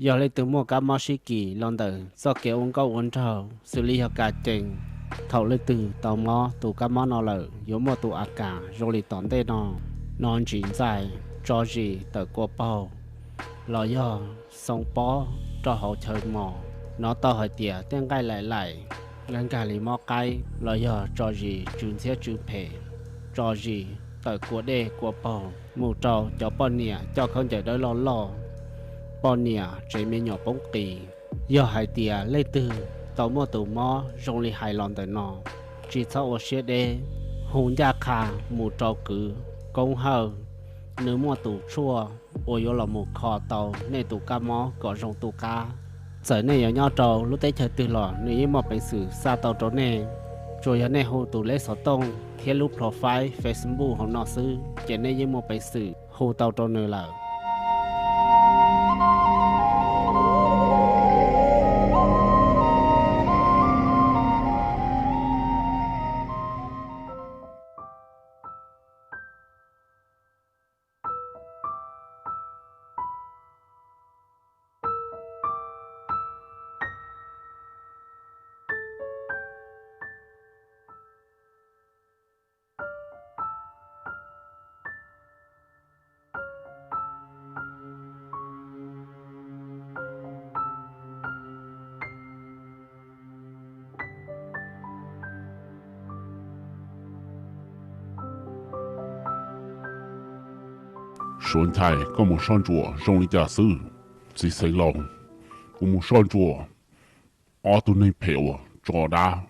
Yog leej twg muaj kab mob sib kis los ntawm txoj kev ua nkauj ua nraug xws li yog kas cees, thaum leej twg tau mob tus kab mob no lawm yuav muaj tus a kas zoo li tom ntej no: nov ntsis ntxais, tso zis tawm kua paug, los yog xoo pob rau hauv chaw mos. Nov tau hais tias tej nqaij laim laim, nkag nkag li mob qaib, los yog tso zis tsw ntxhiab tsw phem, tso zis tawm kua dej kua paug, mus rau cov poj niam coj khaub ncaws dawb loj loj, poj niam tsev me nyuam poob qis. Yog hais tias leej twg tau muaj tus mob zoo li hais los ntawm no, tsis txhob ua siab deb, hu ncaj qha mus rau kwv, koob hawj, nws muaj tus tshuaj uas yuav los mus kho tau nej tus kab mob kom zoo tu qab. Txawm nej yuav nyob rau lub teb chaws twg los nws yeej muaj peev xwm xa tau rau nej. Tsuas yog nej hu tus leb xov tooj thiab lub profile Facebook hauv no xwb ces nej yeej muaj peev xwm hu tau rau nws lawm. Suav Nchais, koj mus soj ntsuam zoo li cas xwb? Txiv xeev laus, kuv mus soj ntsuam ob tug neeg phem uas tso dab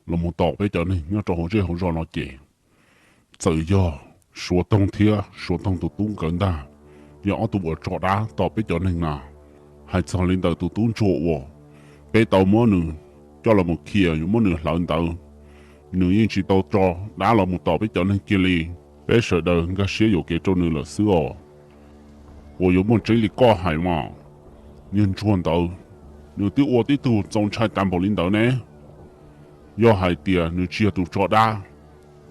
los mus tom peb cov neeg nyob rau hauv zej hauv zos no ces, txawm yog Suav Toog thiab Suav Toog tus tub nkawd ntag, yog ob tug uas tso dab tom peb cov neeg na. Hais txog li ntawm tus tub ntsuag uas peb tau muab nws coj los mus khiav yuav muab nws hlawv ntawd, nws yeej tsis tau tso dab los mus tom peb cov neeg kiag li. Peb sawv daws nkag siab yuam kev rau nws lawm xwb os. Puas yuav muaj tseeb li koj hais mas? Niag ntsuag ntawd, nws twb ua tib tug txaus ntshai tas npaum li ntawd ne. Yog hais tias nws tsis yog tus tso dab,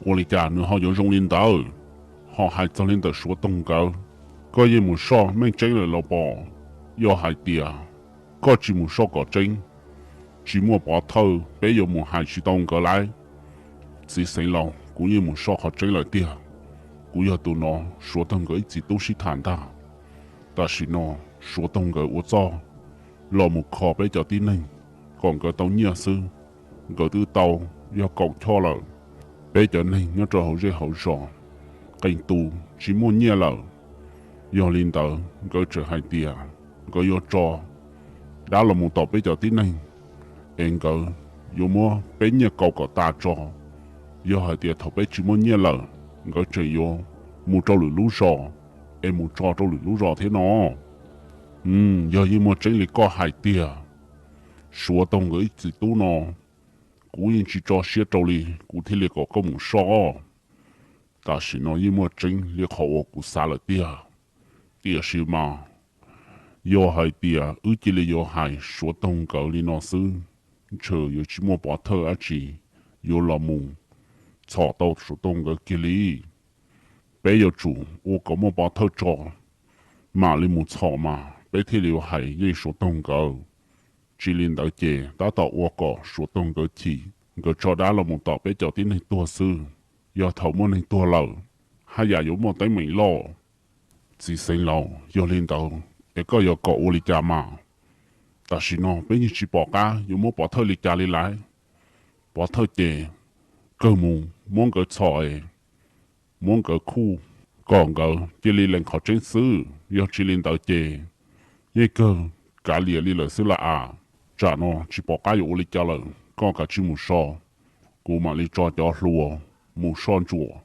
ua li cas nws ho yuav zoo li ntawd? Ho hais txog li ntawm Suav Toog nkawd, koj yeej mus soj meej tseeb lawm los pom? Yog hais tias koj tsis mus soj kom tseeb, tsis muaj pov thawj peb yuav mus hais tsis tau nkawd lauj. Txiv xeev laus, kuv yeej mus soj qhov tseeb lawm tiag. Kuv yog tus hnov Suav Toog nkawd ib txiv tub sib tham ntag. Tam sim no Suav Toog nkawd ua txuj los mus kho peb cov tib neeg kom nkawd tau nyiaj xwb, nkawd twb tau yog kaum choj lawm. Peb cov neeg nyob rau hauv zej hauv zos qee tus tsis muaj nyiaj lawm. Yog li ntawd nkawd tseem hais tias nkawd yuav tso dab los mus tom peb cov tib neeg, es nkawd yuav muab peb nyiaj kaus kom tas tso. Yog hais tias thaum peb tsis muaj nyiaj lawm, nkawd tseem yuav mus rau lwm lub zos, es mus tso rau lwm lub zos thiab no. Yog yeej muaj tseeb li koj hais tiag, Suav Toog nkawd ib txiv tub no, kuv yeej tsis tso siab rau li, kuv thiaj li kom koj mus soj. Tam sim no yeej muaj tseeb li qhov uas kuv xav lawm tiag. Tiam sis mas, yog hais tias wb cia li yuav hais Suav Toog nkawd li no xwb, ntshe yuav tsis muaj pov thawj dab tsi yuav los mus txhom tau Suav Toog nkawd kiag li. Peb yuav tsum ua kom muaj pov thawj tso, mam li mus txhom mas peb thiaj li yuav hais yeej Suav Toog nkawd. Tsis li ntawd ces tab tom ua kom Suav Toog nkawd chim, nkawd tso dab los mus tom peb cov tib neeg tuag xwb. Yog thaum muaj neeg tuag lawm, haj yam yuav muaj teeb meem loj. Txiv xeev laus, yog li ntawd es koj yuav kom ua li cas mas? Tam sim no peb yeej tsis pom qab yuav muab pov thawj li cas li lawm. Pov thawj ces kawg mus muab nkawd txhom es muab nkawd khuj kom nkawd cia li lees qhov tseeb xwb. Yog tsis li ntawd ces yeej kawg kav liam li lawm xwb lauj. Tsam no tsis pom qab yuav ua li cas lawm, koj kav tsij mus so. Kuv mam li tso cov hluas mus soj ntsuam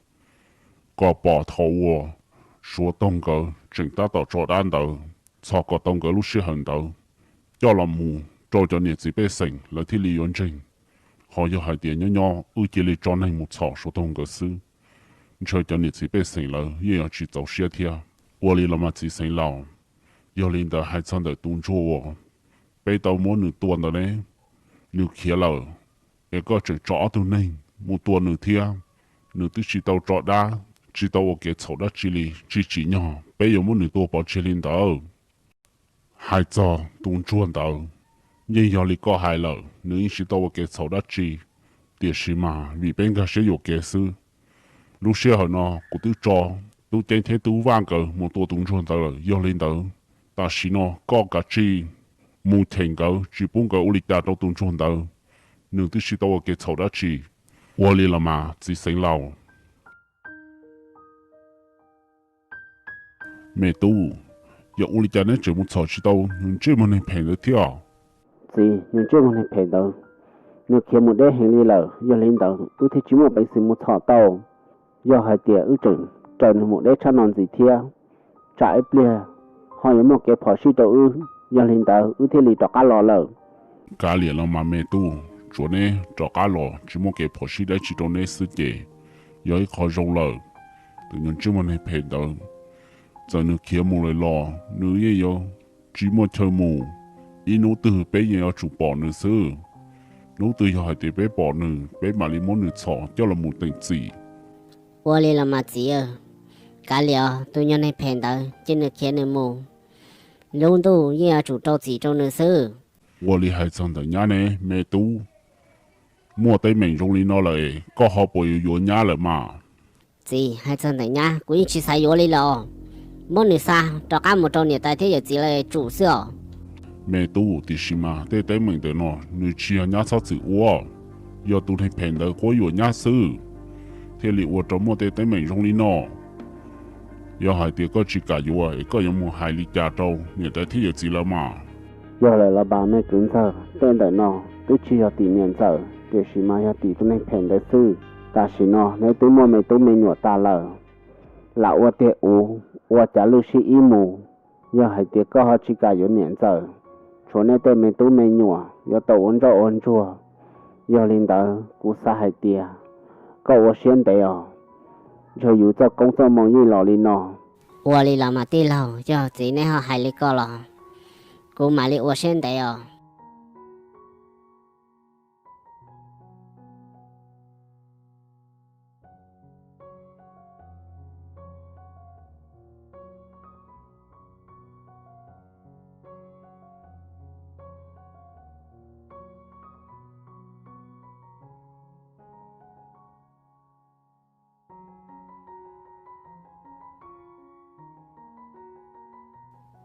kom pom thaum uas Suav Toog nkawd tseem tab tom tso dab ntawd, txhom kom tau nkawd lub sij hawm ntawd coj los mus rau cov niam txiv pej xeem lawv thiaj li yuav ntseeg. Ho yog hais tias nyob nyob wb cia li tso neeg mus txhom Suav Toog nkawd xwb, ntshe cov niam txiv pej xeem lawv yeej yuav tsis txaus siab thiab. Ua li los mas txiv xeev laus, yog li ntawd hais txog ntawm tus ntsuag uas peb tau muab nws tua ntawd ne, nws khiav lawm, es koj tseem tso ob tug neeg mus tua nws thiab. Nws twb tsis tau tso dab, tsis tau ua kev txhaum dab tsi li, tsis tsim nyog peb yuav muab nws tua pov tseg li ntawd. Hais txog tus ntsuag ntawd, yeej yog li koj hais lawm, nws yeej tsis tau ua kev txhaum dab tsi, tiam sis mas vim peb nkag siab yuam kev xwb. Lub sij hawm no kuv twb tso Tub Ceeb thiab Tub Vaj nkawd mus tua tus ntsuag ntawd lawm, yog li ntawd tam sim no koj kav tsij mus them nkawd tsis pub nkawd ua li cas rau tus ntsuag ntawd, nws twb tsis tau ua kev txhaum dab tsi. Ua li los mas txiv Xeev Laus. Me tub, yog ua li cas neb tseem mus txhom tsis tau nws ntsej muag neeg phem ntawd thiab? Txiv, nws ntsej muag neeg phem ntawd, nws khiav mus deb heev li lawm, yog li ntawd wb thiaj tsis muaj peev xwm mus txhom tau. Yog hais tias wb tseem raws nws mus deb tshaj no ntxiv thiab, tsam ib pliag ho yuav muaj kev phom sij rau wb, yog li ntawd wb thiaj li rov qab los lawm. Kav liam los mas me tub, tsuav neb rov qab los tsis muaj kev phom sij dab tsi rau neb xwb ces yog ib qho zoo lawm. Tus nyuag ntsej muag neeg phem ntawd, txawm nws khiav mus lawm los nws yeej yuav tsis muaj chaw mus. Ib hnub twg peb yeej yuav tsum pom nws xwb. Hnub twg yog hais tias peb pom nws, peb mam li muab nws txhom coj los mus teem txim. Ua li los mas txiv, kav liam os, tus nyuag neeg phem ntawd ces nws khiav nws mus, lub ntuj yeej yuav tsum rau txim rau nws xwb. Ua li hais txog ntawm nyab ne me tub, muaj teeb meem zoo li no lawm koj ho puas yuav yuav nyab lawm mas? Txiv, hais txog ntawm nyab kuv yeej tsis xav yuav li lawm os. Muab nws xa rov qab mus rau niam tais thiab yawm txiv lawv tsum xwb os. Me tub, tiam sis mas tej teeb meem ntawm no nws tsis yog nyab txhob txwm ua, yog tus neeg phem ntawd quab yuam nyab xwb thiaj li ua rau muaj tej teeb meem zoo li no. Yog hais tias koj tsis kam yuav es koj yuav mus hais li cas rau niam tais thiab yawm txiv lawv mas? Yog lawm los mas me kwv ntxawg, tej ntawm no twb tsis yog tim niam ntxawm, tiam sis mas yog tim tus neeg phem ntawd xwb. Tam sim no neb twb muaj me tub me nyuam tas lawm, lam ua tiag uv ua cav lwj sib ib mus. Yog hais tias koj ho tsis kam yuav niam ntxawm, tshuav nej tej me tub me nyuam yuav tau ua ntsoj ua ntsuag. Yog li ntawd kuv xav hais tias koj ua siab ntev os, ntshe yus txoj koob txoj moo yeej los li no. Ua li los mas tij laug, yog txiv neb ho hais li ko los kuv mam li ua siab ntev os.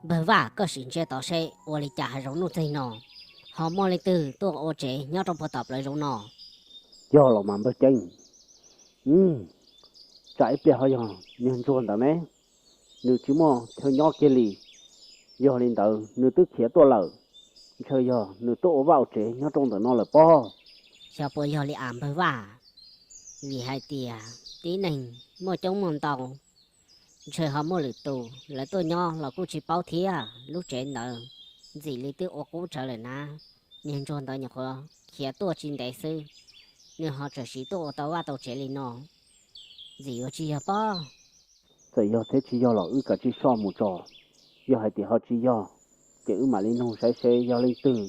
Npawg Vaj, koj sim ntsia tod seb ua li cas hav zoov nuj txeeg no ho muaj leej twg tuaj ua tsev nyob rau puag tom plawv zoov no. Yog los mas npawg Ceeb, tsam ib pliag ho yog niag ntsuag ntawd ne, nws tsis muaj chaw nyob kiag li. Yog li ntawd nws twb khiav tuaj lawm, ntshe yog nws tuaj ua vaj ua tsev nyob rau ntawm no lawm pob. Xyov puas yog li as npawg Vaj, vim hais tias tib neeg muaj coob muaj ntau, ntshe ho muaj lwm tus lawv tuaj nyob los kuj tsis paub thiab. Lub tsev ntawd ntxim li twb ua qub tsawv lawm na, niag ntsuag ntawd nyuam qhuav khiav tuaj tsis ntev xwb, nws ho txawm sim tuaj ua tau vaj tau tsev li no, ntxim yuav tsis yog pob. Txawm yog thiab tsis yog los wb kav tsij soj mus tso. Yog hais tias ho tsis yog, ces wb mam li nug saib seb yog leej twg,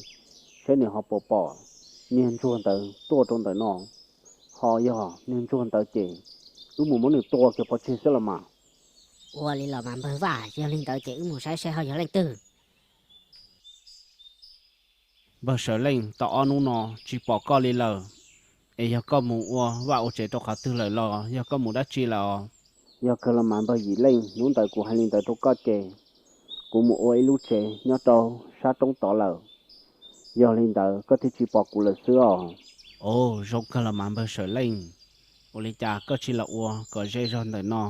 saib nws ho puas pom niag ntsuag ntawd tuaj rau ntawm no. Ho yog niag ntsuag ntawd ces wb mus muab nws tua kiag pov tseg xwb los mas. Ua li los mas npawg Vaj, yog li ntawd ces wb mus saib seb ho yog leej twg. Npawg Sawm Leej, tau ob hnub no tsis pom koj li lawm, es yog koj mus ua vaj ua tsev rau qhov twg lawm los yog koj mus dab tsi lawm os? Yog kawg los mas npawg Yim Leej, hnub ntawd kuv hais li ntawd rau koj ces kuv mus ua ib lub tsev nyob rau sab roob tod lawm, yog li ntawd koj thiaj tsis pom kuv lawm xwb os. Ov, zoo kawg los mas npawg Sawm Leej, ua li cas koj tsis los ua kom ze zog ntawm no,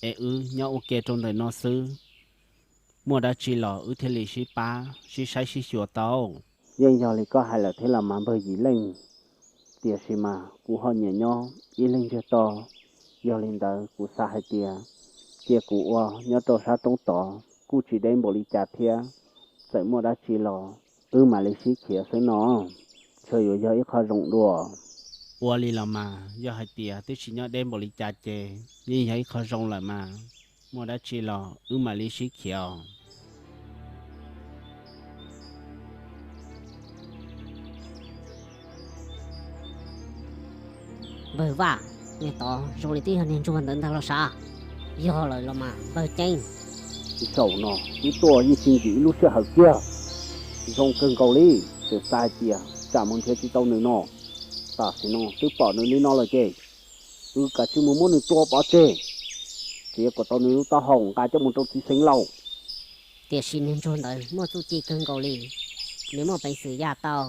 es wb nyob ua ke rau ntawm no xwb, muaj dab tsi los wb thiaj li sib pab sib saib sib xyuas tau. Yeej yog li koj hais lawm thiab los mas npawg Yim Leej, tiam sis mas kuv ho nyiam nyob ib leeg ntsiag to. Yog li ntawd kuv xav hais tias cia kuv ua nyob rau sab roob tod kuj tsis deb npaum li cas thiab, txawm muaj dab tsi los wb mam li sib khiav xwb no, ntshe yuav yog ib qho zoo dua. Ua li los mas yog hais tias twb tsis nyob deb npaum li cas ces yeej yog ib qho zoo lawm mas, muaj dab tsi los wb mam li sib khiav os. Npawg Vaj, niag tod zoo li twb yog niag ntsuag ntawd ntag los sav. Yog lawm los mas npawg Ceeb, Zaum no wb tuaj yeej tsis nkim ib lub sij hawm kiag. Zoo kawg nkaus li, tseem xav hais tias tsam mus nrhiav tsis tau nws no. Tam sim no twb pom nws li no lawm ces wb kav tsij mus muab nws tua pov tseg, tsis yuav kom tau nws lub taub hau nqa coj mus rau txiv xeev laus. Tiam sis niag ntsuag ntawd muaj txuj ci kawg nkaus li, nws muaj peev xwm ya tau.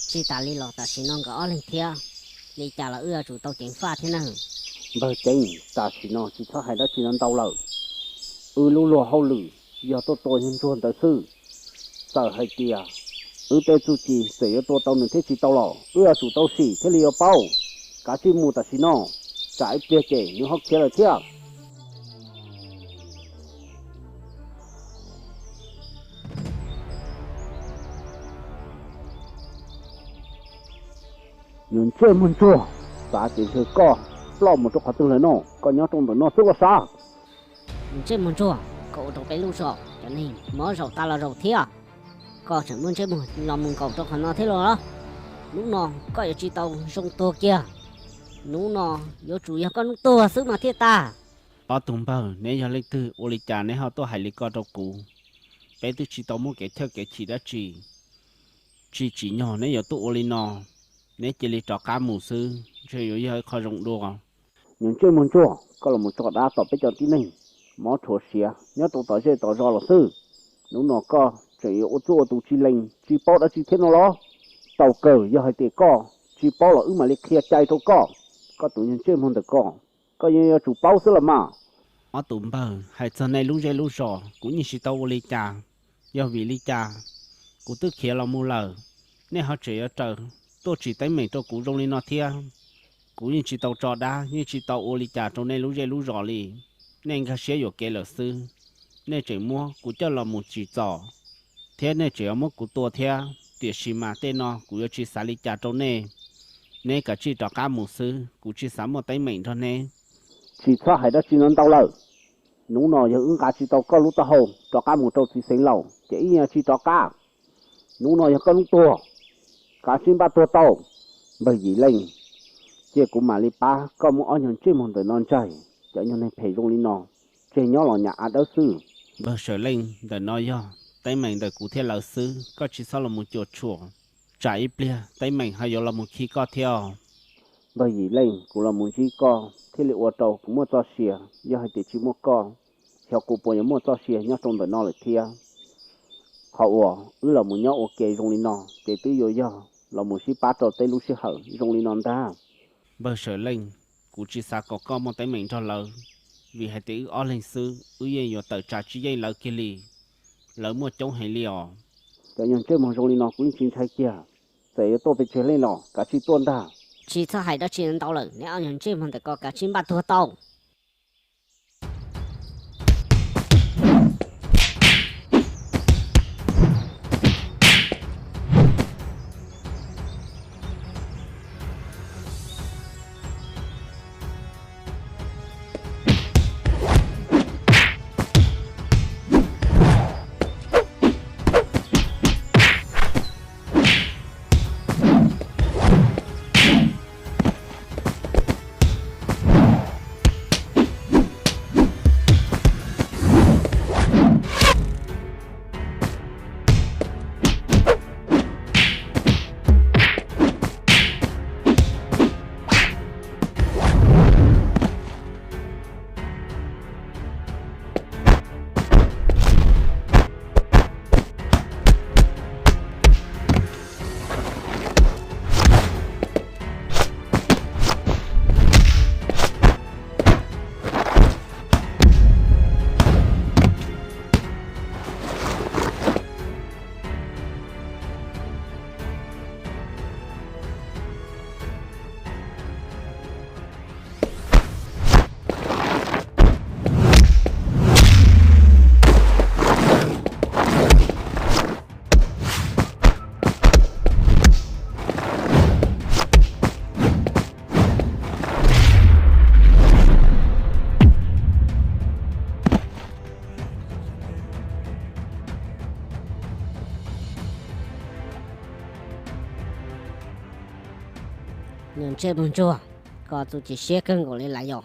Tsis tas li los tam sim no nkawd ob leeg thiab, li cas los wb yuav tsum tau ceev faj thiab na. Npawg Ceeb, tam sim no tsis txhob hais dab tsi no ntau lawm. Wb lub luag hauj lwm yog tuaj tua niag ntsuag ntawd xwb. Txawm hais tias wb tej txuj ci txawm yuav tua tau nws thiab tsis tau los wb yuav tsum tau sim thiaj li yuav paub. Kav tsij mus tam sim no, tsam ib pliag ces nws ho khiav lawm thiab. Niag ntsej muag ntsuag, xav tias ntshe koj ploj mus rau qhov twg lawm no, koj nyob rau ntawm no xwb los sav. Ntsej muag ntsuag, koj ua rau peb lub zos cov neeg mob zaum tas los zaum thiab, koj tseem muaj ntsej muag los mus nkaum rau qhov no thiab los? Hnub no koj yuav tsis tau zoo tuag kiag, hnub no yuav tsum yog koj hnub tuag xwb mas thiaj tag. Ob tug npawg, neb yog leej twg ua li cas neb ho tuaj hais li ko rau kuv? Peb twb tsis tau muaj kev chawj kev chim dab tsi, tsis tsim nyog neb yuav tuaj ua li no. Neb cia li rov qab mus xwb ntshe yuav yog ib qho zoo dua. Niag ntsej muag ntsuag, koj los mus tso dab tom peb cov tib neeg mob rhuav siav nyob rau tom zej tom zos los xwb. Hnub no koj tseem yuav ua txuj ua tus tsis lees tsis paub dab tsi thiab no los? Tau kawg, yog hais tias koj tsis paub los wb mam li qhia cai rau koj. Koj tus niag ntsej muag ntawm koj, koj yeej yuav tsum paub xwb los mas. Ob tus npawg, hais txog nej lub zej lub zos kuv yeej tsis tau ua li cas. Yog vim li cas kuv twb khiav los mus lawm, nej ho tseem yuav raws tuaj tsim teeb meem rau kuv zoo li no thiab? Kuv yeej tsis tau tso dab yeej tsis tau ua li cas rau nej lub zej lub zos li. Nej nkag siab yuam kev lawm xwb, nej tseem muab kuv coj los mus tsim txom, thiab nej tseem yuav muab kuv tua thiab. Tiam sis mas tej no kuv yuav tsis xav li cas rau nej. Neb kav tsij rov qab mus xwb, kuv tsis xav muaj teeb meem nrog neb. Tsis txhob hais dab tsi no ntau lawm. Hnub no yog wb nqa tsis tau koj lub taub hau rov qab mus rau txiv xeev laus ces wb yeej tsis rov qab. Hnub no yog koj hnub tuag, kav tsij npaj tuag tau. Npawg Yim Leej, cia kuv mam li pab koj muab ob nyuag ntsej muag ntawm no ntsaig. Cov nyuag neeg phem zoo li no, tseg nyob los nyam av dawb xwb. Npawg Sawm Leej, ntawm no yog teeb meem ntawm kuv thiab lawv xwb, koj tsis txhob los mus cuam tshuam, tsam ib pliag teeb meem ho yuav los mus khi koj thiab os. Npawg Yim Leej, kuv los mus ntsib koj thiaj li ua rau kuv muaj txoj sia, yog hais tias tsis muaj koj, xyov kuv puas yuav muaj txoj sia nyob rau ntawm no lawm thiab. Qhov uas wb los mus nyob ua ke zoo li no ces twb yuav yog los mus sib pab rau tej lub sij hawm zoo li no ntag. Npawg Sawm Leej, kuv tsis xav kom koj muaj teeb meem nrog lawv, vim hais tias wb ob leeg xwb wb yeej yuav tawm tsam tsis yeej lawv kiag li. Lawv muaj coob heev li os. Cov nyuag ntsej muag zoo li no kuv yeej tsis ntshai kiag, txawm yuav tuaj pes tsawg leej los kav tsij tuaj ntag. Tsis txhob hais dab tsi ntau lawm, neb ob nyuag ntsej muag ntawm ko kav tsij npaj tuag tau. Ntsej muag ntsuag, koj txuj ci siab kawg nkaus li lawm yom.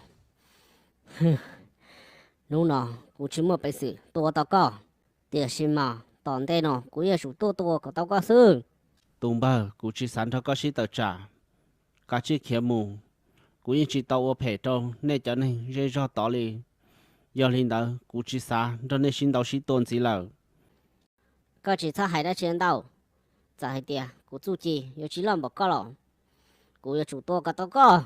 Hnub no kuv tsis muaj peev xwm tua tau koj, tiam sis mas tom ntej no kuv yuav tsum tuaj tua kom tau koj xwb. Tus npawg, kuv tsis xav nrog koj sib tawm tsam. Kav tsij khiav mus, kuv yeej tsis tau ua phem rau nej cov neeg zej zog tod li. Yog li ntawd kuv tsis xav nrog nej sib ntaus sib tua ntxiv lawm. Koj tsis txhob hais dab tsi ntau. Txawm hais tias kuv txuj ci yuav tsis loj npaum koj los kuv yuav tsum tua kom tau koj.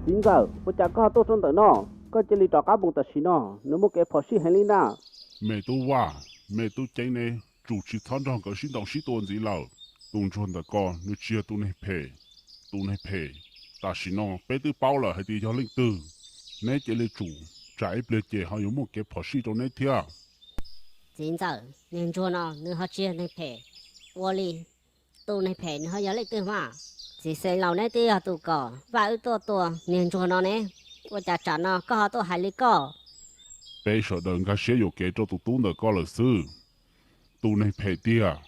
Txiv ntxawm, ua cas koj tuaj rau ntawm no? Koj cia li rov qab mus tam sim no, nws muaj kev phom sij heev li na. Me tub Vaj, me tub Ceeb, neb tsum tsis txhob nrog nkawd sib ntaus sib tua ntxiv lawm. Tus ntsuag ntawm ko nws tsis yog tus neeg phem, tus neeg phem tam sim no peb twb paub lawm hais tias yog leej twg. Neb cia li tsum, tsam ib pliag ces ho yuav muaj kev phom sij rau neb thiab. Txiv ntxawm, niag ntsuag no nws ho tsis yog neeg phem. Ua li, tus neeg phem nws ho yog leej twg mas? Txiv xeev laus, neb twb yog tus kom Vaj wb tuaj tua niag ntsuag no ne, ua cas tsam no koj ho tuaj hais li koj? Peb sawv daws nkag siab yuam kev rau tus tub ntawm ko lawm xwb. Tus neeg phem tiag,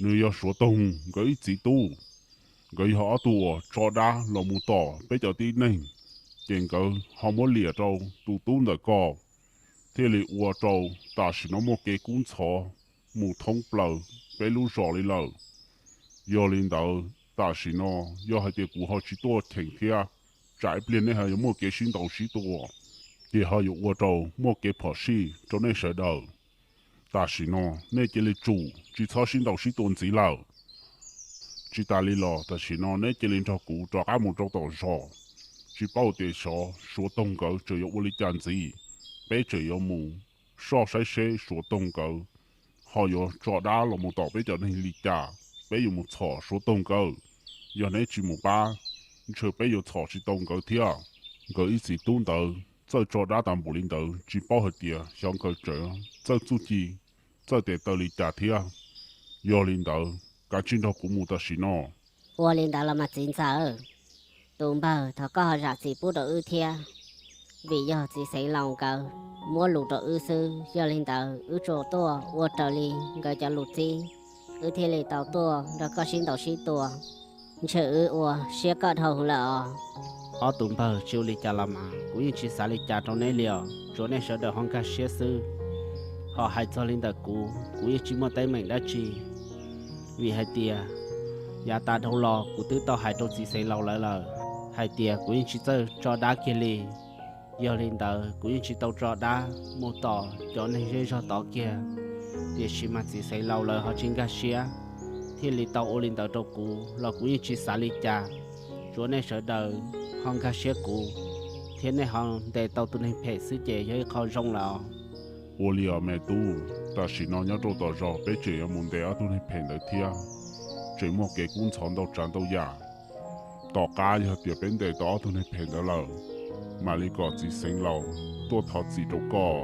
nws yog Suav Toog nkawd ib txiv tub. Nkawd yog ob tug uas tso dab los mus tom peb cov tib neeg, ces nkawd ho muab liam rau tus tub ntawm ko, thiaj li ua rau tam sim no muaj kev kub ntxhov mus thoob plaws peb lub zos li lawm. Yog li ntawd tam sim no yog hais tias kuv ho tsis tuaj cheem thiab, tsam ib pliag nej ho yuav muaj kev sib ntaus sib tua, ces ho yuav ua rau muaj kev phom sij rau nej sawv daws. Tam sim no nej cia li tsum tsis txhob sib ntaus sib tua ntxiv lawm. Tsis tas li los tam sim no neb cia li nrog kuv rov qab mus rau tom zos. Tsis paub tias xyov Suav Toog nkawd tseem yuav ua li cas ntxiv. Peb tseem yuav mus soj saib seb Suav Toog nkawd ho yuav tso dab los mus tom peb cov neeg li cas. Peb yuav mus txhom Suav Toog nkawd. Yog neb tsis mus pab, ntshe peb yuav txhom tsis tau nkawd thiab. Nkawd ib txiv tub ntawd txawj tso dab tas npaum li ntawd, tsis paub hais tias xyov nkawd tseem txawj txuj ci, txawj tes taw li cas thiab. Yog li ntawd kav tsij nrog kuv mus tam sim no. Ua li ntawd los mas txiv ntxawm, tus npawg thov koj ho zam txim pub rau wb thiab, vim yog txiv xeev laus nkawd muab lus rau wb xwb. Yog li ntawd wb tsuas tuaj ua raws li nkawd cov lus txib, wb thiaj li tau tuaj nrog koj sib ntaus sib tua. Ntshe wb ua siab koj dhau lawm os. Ob tus npawg, tsis ua li cas los mas, kuv yeej tsis xav li cas rau neb li os, tsuas nej sawv daws ho nkag siab xwb. Ho hais txog li ntawm kuv, kuv yeej tsis muaj teeb meem dab tsi, vim hais tias yav tas dhau los kuv twb tau hais rau txiv xeev laus lawv lawm hais tias kuv yeej tsis txawj tso dab kiag li. Yog li ntawd kuv yeej tsis tau tso dab mus tom cov neeg zej zog tod kiag, tiam sis mas txiv xeev laus lawv ho tsis nkag siab, thiaj li tau ua li ntawd rau kuv los kuv yeej tsis xav li cas. Tsuas nej sawv daws ho nkag siab kuv, thiab nej ho ntes tau tus neeg phem xwb ces yog ib qho zoo lawm os. Ua li os me tub, tam sim no nyob rau tom zos peb tseem yuav mus ntes ob tug neeg phem ntawd thiab, tseem muaj kev kub ntxhov ntau tsav ntau yam. Tom qab yog tias peb ntes tau ob tug neeg phem ntawd lawm, mam li kom txiv xeev laus tuaj thov txim rau koj.